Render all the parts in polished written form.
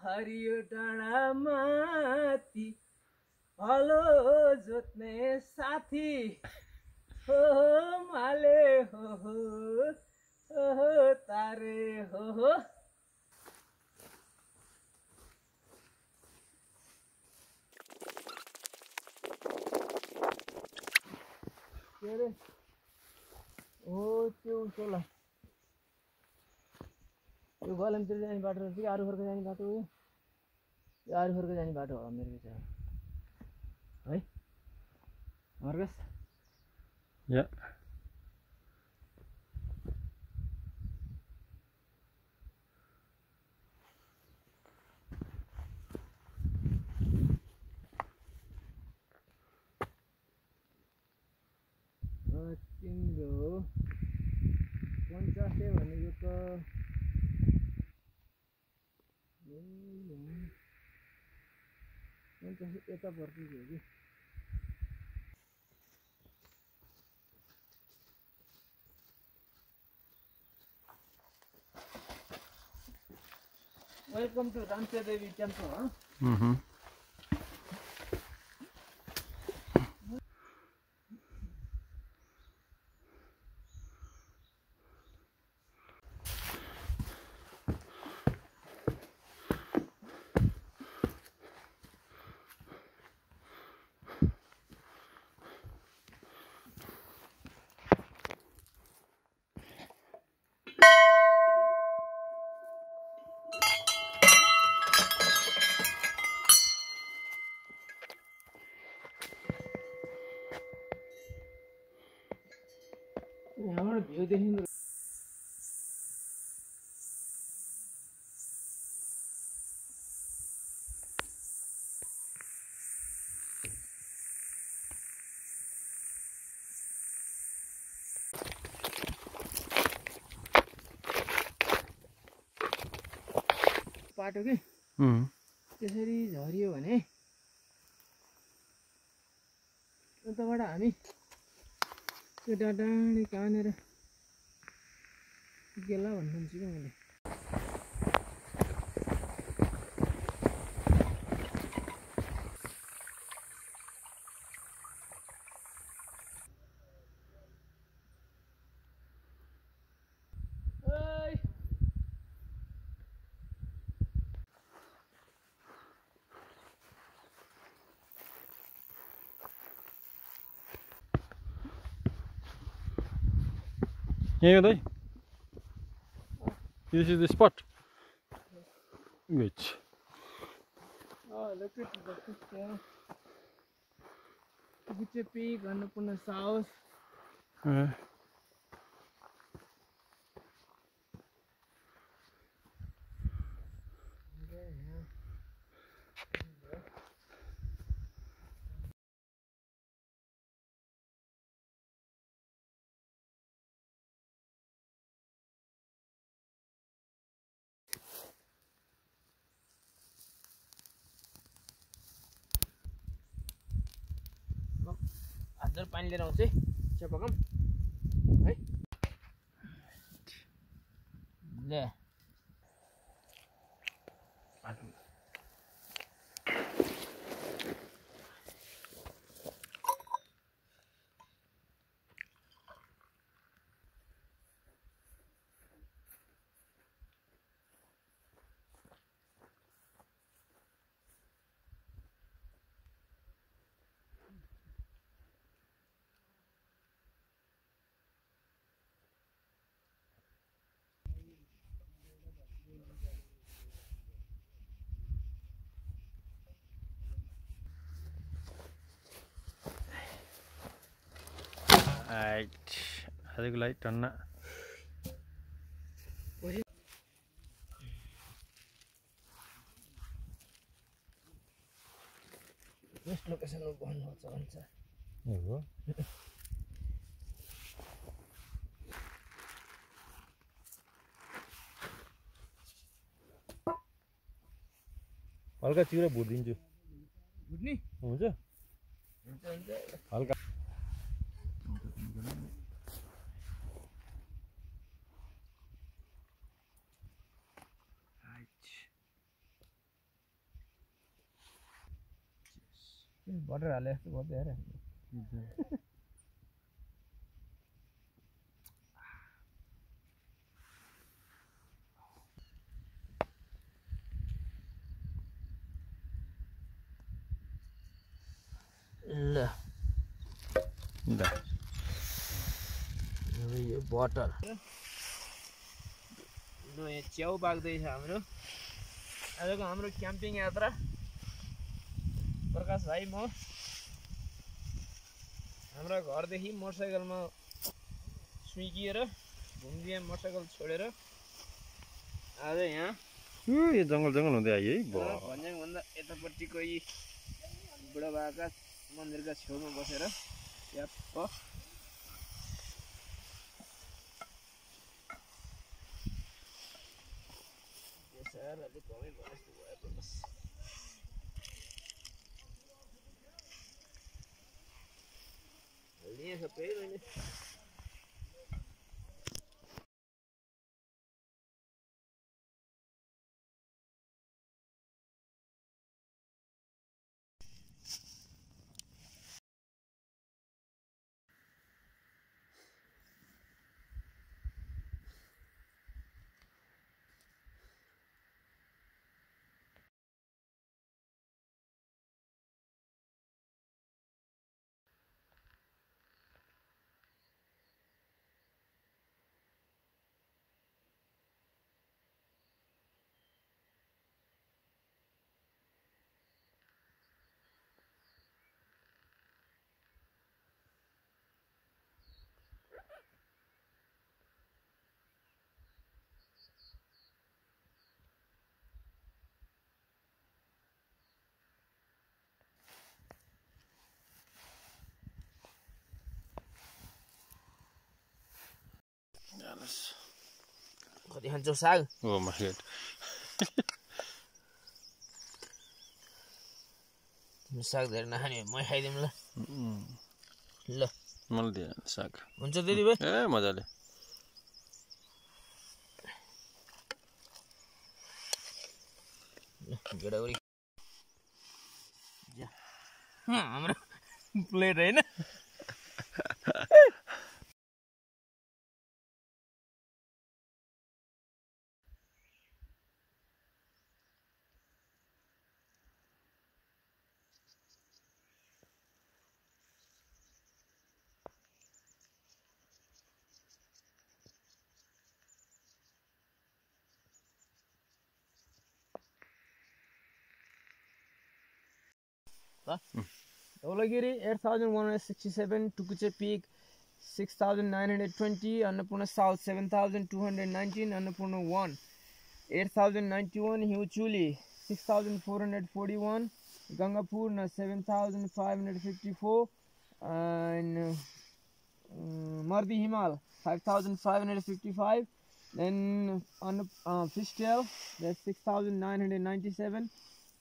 हरियो डाँडा माथि हलो जोत्ने साथी हो माले हो तारे हो के अरे हो त्यो उसोला यो गलमतिर जाने बाटो रहेछ कि आरुखोरको जाने बाटो हो यो आरुखोरको जाने बाटो हो मेरो विचार है मर्गस Ja. तिम्रो 50 भनेको त 50 यता पर्छ कि welcome to Ramsiya Devi temple Mhm. यहाँबाट भ्यू देखिन्छ पाटो के Mhm. त्यसरी झरियो भने उताबाट हामी त्यो डाँडाँडै कहाँनिर गेला भन्नुहुन्छ कि मैले Here you go. This is the spot. Good. look at the picture peak Annapurna South. हजुर पानी लिएर आउँछु है चियापकम है ले लाइट आजको लाइट टन्न बेस्ट लोकेसनमा भन्नुहुन्छ भन्छ हो हल्का चिउरा भुटिदिन्छु बुझ्ने हुन्छ हुन्छ हुन्छ हल्का बटर हाले जस्तो भयो यार ल ल यो बटर यहाँ च्याउ पाक्दैछ हाम्रो आजको हाम्रो क्याम्पिङ यात्रा प्रकाश भाइ म हाम्रा घरदेखि मोटरसाइकलमा सुइकिएर घुम्दिए मोटरसाइकल छोडेर आज यहाँ यो जङ्गल जङ्गल हुँदै आयो है भन्ज्याङभन्दा यतापट्टिको यी बुढाबाका मन्दिरका छेउमा बसेर याप्प अलिक कमै भयो जस्तो भयो प्रकाश हालिदिएँ सबै मैले कति खान्छौ साग ओ माय गॉड तिमी साग धेरै नखाने म खाइदिउँ ल ल मलाई दिए साग हुन्छ दिदी भाइ ए मजाले गेडाउरी हाम्रो प्लेट होइन Dholagiri 8,167, Tukuche Peak 6,920, Annapurna South 7,219, Annapurna 1 8,091, Hiuchuli 6,441, Gangapurna 7,554, and Mardi Himal 5,555. Then on Fishtail that's 6,997.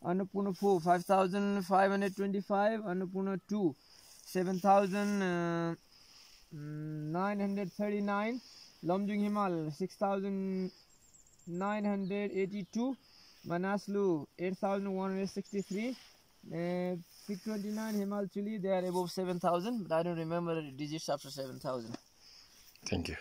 Annapurna 4 5,525, Annapurna 2 7,939, Lomjung Himal 6,982, Manaslu 8,163, 629 Himal Chuli, they are above 7,000, but I don't remember the digits after 7,000. Thank you.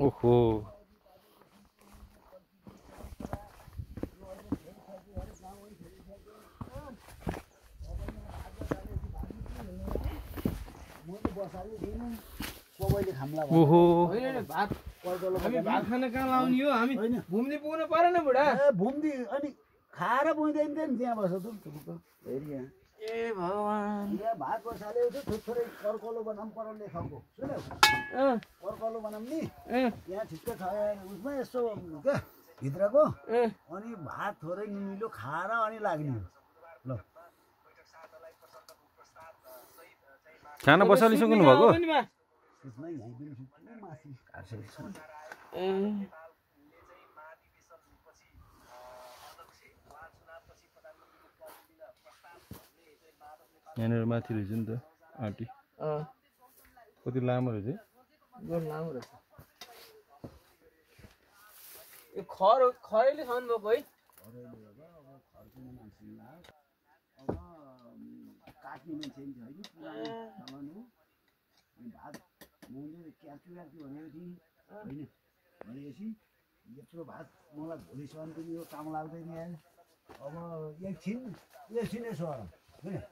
ओहो ओहो हामी भात खान कहाँ लाउने हो हामी घुम्दै पुग्नु परेन बुढा भुम्दी अनि खाएर बुझ्दैन नि त्यहाँ बस्छ त हेरि यहाँ ए भगवान यहाँ भात बसाल्यो थोरै कर्कलो बनाऊँ परले खाएको सुन्यौ कर्कलो बनाऊँ नि यहाँ ठिक्क छ उसमा यसो क्या भित्रको अनि भात थोरै निलो खाएर अनि लाग्ने हो ल खाना बसालिसक्नु भएको त्यसमा यहीँ पनि सुत्नु माथि काट्छ यहाँनिर माथि रहेछ नि त आँटी कति लामो रहेछ लामो रहेछ यो खरैले खानु भएको है काट्ने मान्छे नि छैन पुरानो सामान हो भात मैले क्याप्चु भनेको थिएँ होइन भनेपछि यत्रो भात मलाई भोलिसम्म पनि यो काम लाग्दैन यहाँ अब एकछिन यसो होइन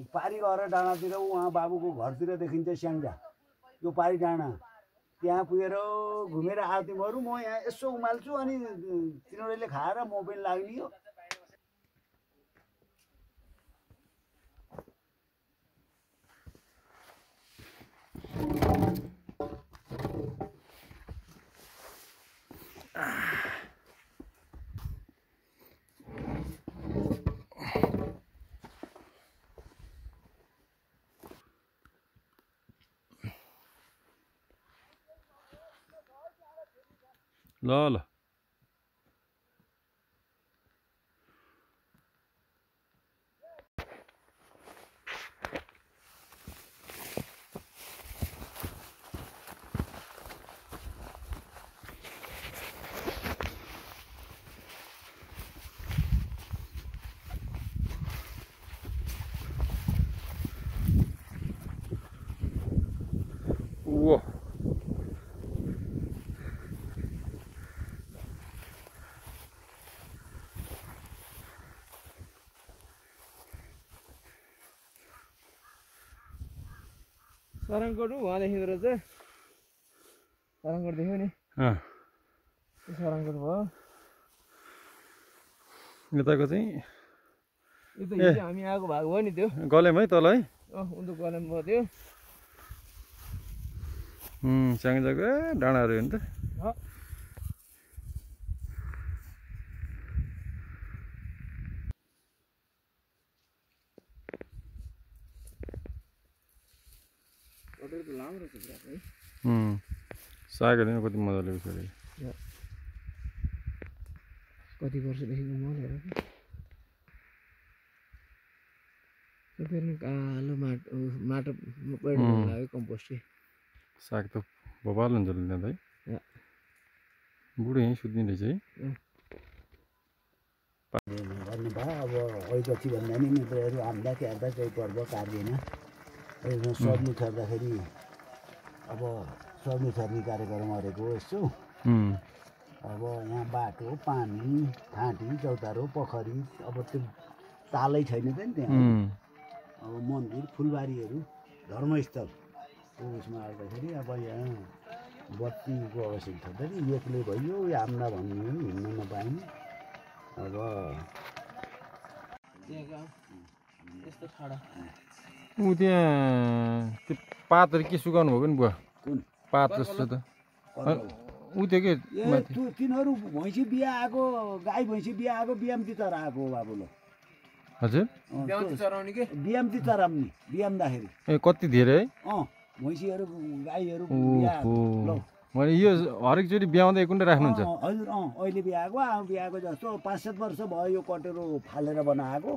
पारी गएर डाँडातिर उहाँ बाबुको घरतिर देखिन्छ स्याङ्जा यो पारी डाँडा त्यहाँ पुगेर घुमेर आयो तिमीहरू म यहाँ यसो उमाल्छु अनि तिनीहरूले खाएर म पनि लाग्ने हो ल ल Whoa. सरङकोट उहाँदेखिको रहेछ सरङकोट देख्यो नि सरङकोट भयो यताको चाहिँ यो त हिजो हामी आएको भएको हो नि त्यो गलेम है तल है उन्दो गलेम भयो त्यो स्याङ्जाको डाँडाहरू हो नि त लामो रहेछ पुरा है सागहरू नि कति मजाले उयो कति वर्षदेखिको मल हेर कालो माटो लाग्यो कम्पोस्ट साग त भोपाल हुन्छ त्यहाँ त है बुढो यहीँ सुत्ने रहेछ है भन्नु भयो अब ऐपछि भन्दा नि मित्रहरू हाम्दा क्यार्दा केही पर्व कार्दैन सर्नु छर्दाखेरि अब सर्नु छर्ने कार्यक्रम गरेको यसो अब यहाँ बाटो पानी ठाँटी चौतारो पोखरी अब त्यो तालै छैन त नि त्यहाँ अब मन्दिर फुलबारीहरू धर्मस्थल उसमा आउँदाखेरि अब यहाँ बत्तीको आवश्यकता छ नि एक्लै भइयो हाम्रा भन्ने हिँड्न नपाइने अब यस्तो छाडा ऊ त्यहाँ त्यो पातहरू के सुकाउनु भएको नि बुवा कुन पात जस्तो त ऊ त्यो के तिनीहरू भैँसी बिहा आएको गाई भैँसी बिहा आएको बिहामती चरा आएको हो बाबु ल हजुर चराउने के बिहामती चराउने बिहाम्दाखेरि ए कति धेरै है भैँसीहरू गाईहरू बिहा ओहो मैले यो हरेकचोटि बिहाउँदा एकुन्डै राख्नुहुन्छ हजुर अहिले बिहाएको जस्तो 5-7 वर्ष भयो यो कटेरो फालेर बनाएको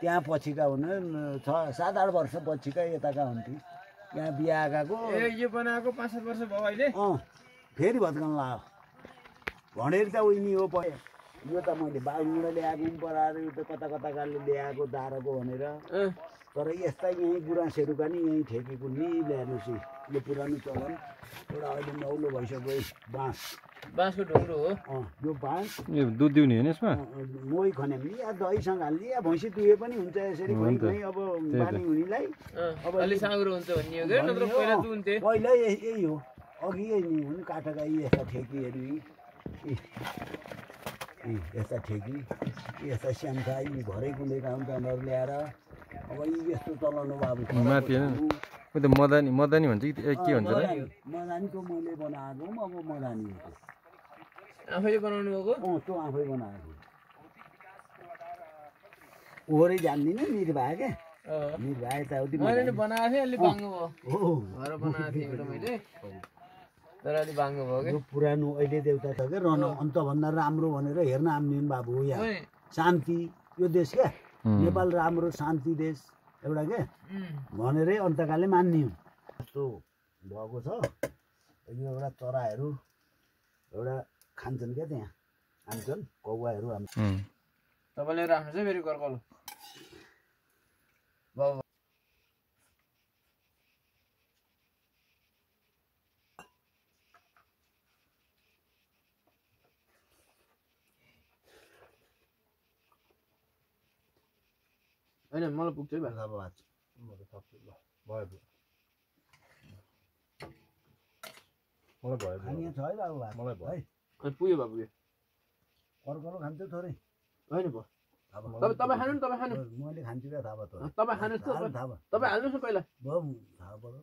त्यहाँ पछिका हुने 7-8 वर्ष पछिका यताका हुन्थे यहाँ बिहा आएको यो बनाएको 5-7 वर्ष भयो अहिले फेरि भत्कन लाग्यो भनेर त उनी हो यो त मैले बागुँडा ल्याएको पराएर यो त कता कताकाले ल्याएको दाराको भनेर तर यस्ता यहीँ गुराँसहरू पनि यहीँ ठेकेको नि ल्याएपछि यो पुरानो चलन एउटा अहिले नौलो भइसक्यो बाँसको ढुङ्ग्रो हो यो बाँस यो दुध दिउने होइन यसमा मोही खन्याम या दहीसँग हाल्ने या भैँसी दुहे पनि हुन्छ यसरी खै अब बानी हुनेलाई अब अलि साँग्रो हुन्छ भन्ने हो क्या नत्र पहिला दुन्थे पहिला यही हो अघि यही नि हुनु काठका यस्ता ठेकीहरू यस्ता ठेकी यस्ता स्याम्खा यी घरै कुलेका हुन्छ उनीहरू ल्याएर अब यी यस्तो चलाउनु बाबु माथि होइन मदानी मदानी भन्छ कि के भन्छ मदानीको मैले बनाएको अब मदानी आफैले बनाउनु भएको त्यो आफै बनाएको ओहोरै जान्दिनँ निर्वाह क्या निर्वाह यताउति मैले बनाएको थिएँ अलि बाङ्गो भयो घर बनाएको थिएँ एउटा मैले तर अलि बाङ्गो भयो क्या यो पुरानो अहिले देउता छ क्या रहन अन्तभन्दा राम्रो भनेर हेर्न आउने बाबु हो यहाँ शान्ति यो देश क्या नेपाल राम्रो शान्ति देश एउटा क्या भनेरै अन्तकालले मान्ने हो यस्तो भएको छ यो एउटा चराहरू एउटा खान्छन् क्या त्यहाँ खान्छन् कौवाहरू तपाईँले राख्नु चाहिँ फेरि कर्कलो होइन मलाई पुग्छ है पुग्यो भए पुग्यो कर्कलो खान्छ थोरै होइन भयो तपाईँ खानु नि तपाईँ खानु मैले खान्छु क्या थाहा भयो तपाईँ खानुहोस् त तपाईँ हाल्नुहोस् न पहिला थाहा भयो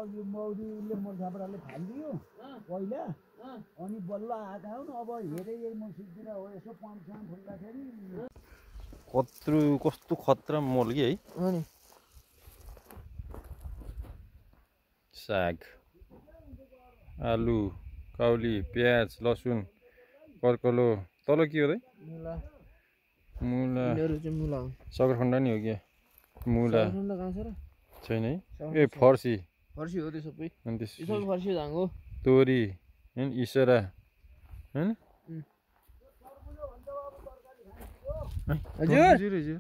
यो मौरीले मोर्छापराले फालिदियो पहिला अनि बल्ल आएका हुन् अब हेरे यही मसितिर हो यसो पम्पसँग फुल्दाखेरि कस्तो खतरा मल कि है साग आलु काउली प्याज लसुन कर्कलो तल के हो मुला सकरखण्ड नि हो क्या मुला छैन है ए फर्सी हो त्यो सबै अनि फर्सी धाङ्गो तोरी होइन इसरा होइन हजुर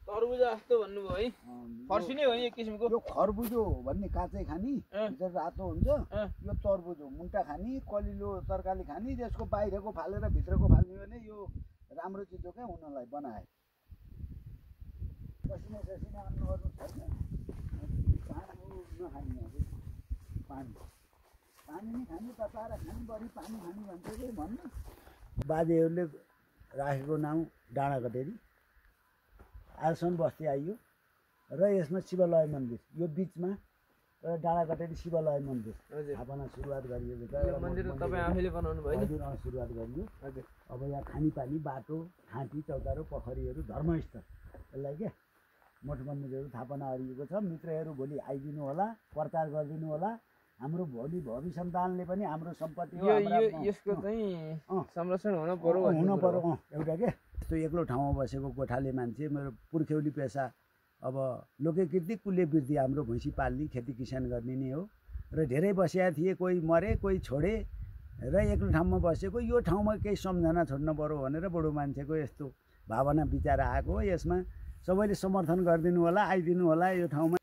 तरबुजा जस्तो भन्नुभयो है फर्सी नै हो नि एक किसिमको यो खरबुजो भन्ने काँचै खाने रातो हुन्छ यो तरबुजो मुन्टा खाने कलिलो तरकारी खाने त्यसको बाहिरको फालेर भित्रको फाल्ने भने यो राम्रो चिज हो क्या उनीहरूलाई बनाए पसिना ससिना आफ्नो गर्नु छैन नखाने पानी नै खाने तताएर खाने बढी पानी खाने भन्छ कि भन्नु बाजेहरूले राखेको नाउँ डाँडा कटेरी आजसम्म बस्ती आइयो र यसमा शिवालय मन्दिर यो बिचमा एउटा डाँडा कटेरी शिवालय मन्दिर स्थापना सुरुवात गरिएको छ मन्दिर तपाईँ आफैले बनाउनु भयो हजुर सुरुवात गरियो अब यहाँ खानेपानी बाटो ठाँटी चौतारो पोखरीहरू धर्मस्थल यसलाई क्या मठ मन्दिरहरू स्थापना गरिएको छ मित्रहरू भोलि आइदिनु होला प्रचार गरिदिनु होला हाम्रो भोलि भवि सन्तानले पनि हाम्रो सम्पत्ति यसको चाहिँ संरक्षण हुन पर्यो एउटा के यस्तो एक्लो ठाउँमा बसेको गोठाले मान्छे मेरो पुर्ख्यौली पेसा अब लोककृति कुल्यवृत्ति हाम्रो भैँसी पाल्ने खेती किसान गर्ने नै हो र धेरै बसेका थिए कोही मरे कोही छोडे र एक्लो ठाउँमा बसेको यो ठाउँमा केही सम्झना छोड्नु पर्यो भनेर बुढो मान्छेको यस्तो भावना विचार आएको हो यसमा सबैले समर्थन गरिदिनु होला आइदिनु होला यो ठाउँमा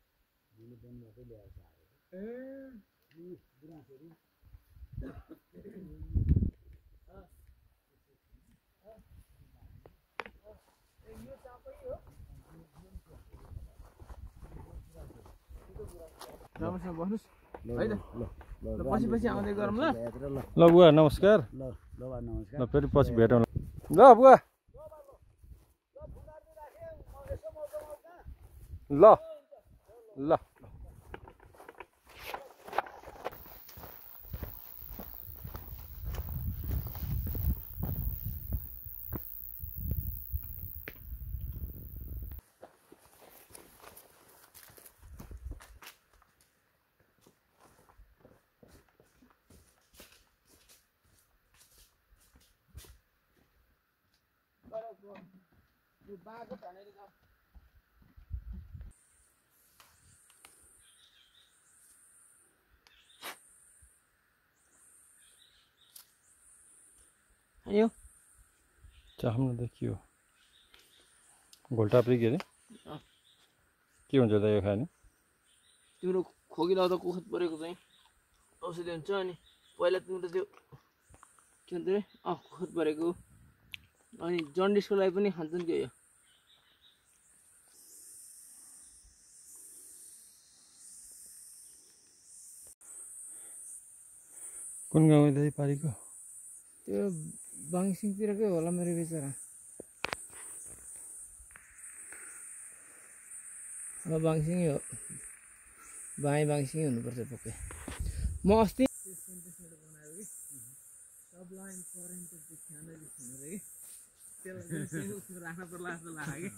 राम्रोसँग बस्नुहोस् है त ल पछि पछि आउँदै गरौँ ल ल बुवा नमस्कार ल ल नमस्कार ल फेरि पछि भेटौँ ल बुवा ल ल यो बाँको भनेर जाऊ यो चाहनु त के हो घोल्टाप्री के अरे के हुन्छ त यो खाने तिम्रो खोकी लाउँदा कुखत परेको चाहिँ औषधि हुन्छ अनि पहिला तिम्रो त्यो के भन्छ अरे कुखत परेको अनि जन्डिसको लागि पनि खान्छन् त्यो यो कुन गाउँ दाइ पारीको त्यो बाङसिङतिरकै होला मेरो बिचरा अब बाङसिङै हो बाँइ बाङसिङै हुनुपर्छ पक्कै म अस्ति बनाएको कि सबलाइन करेन्ट कि त्यसलाई राख्न पर्ला जस्तो लाग्यो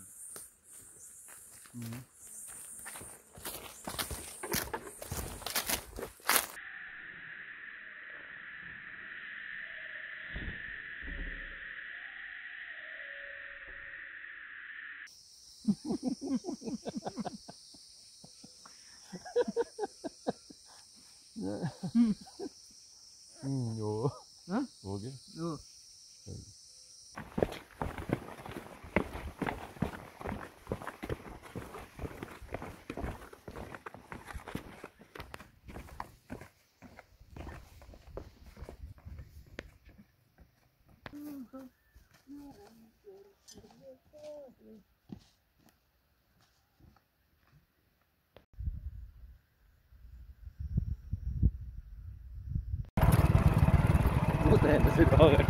कि हो कि Puta, se toca.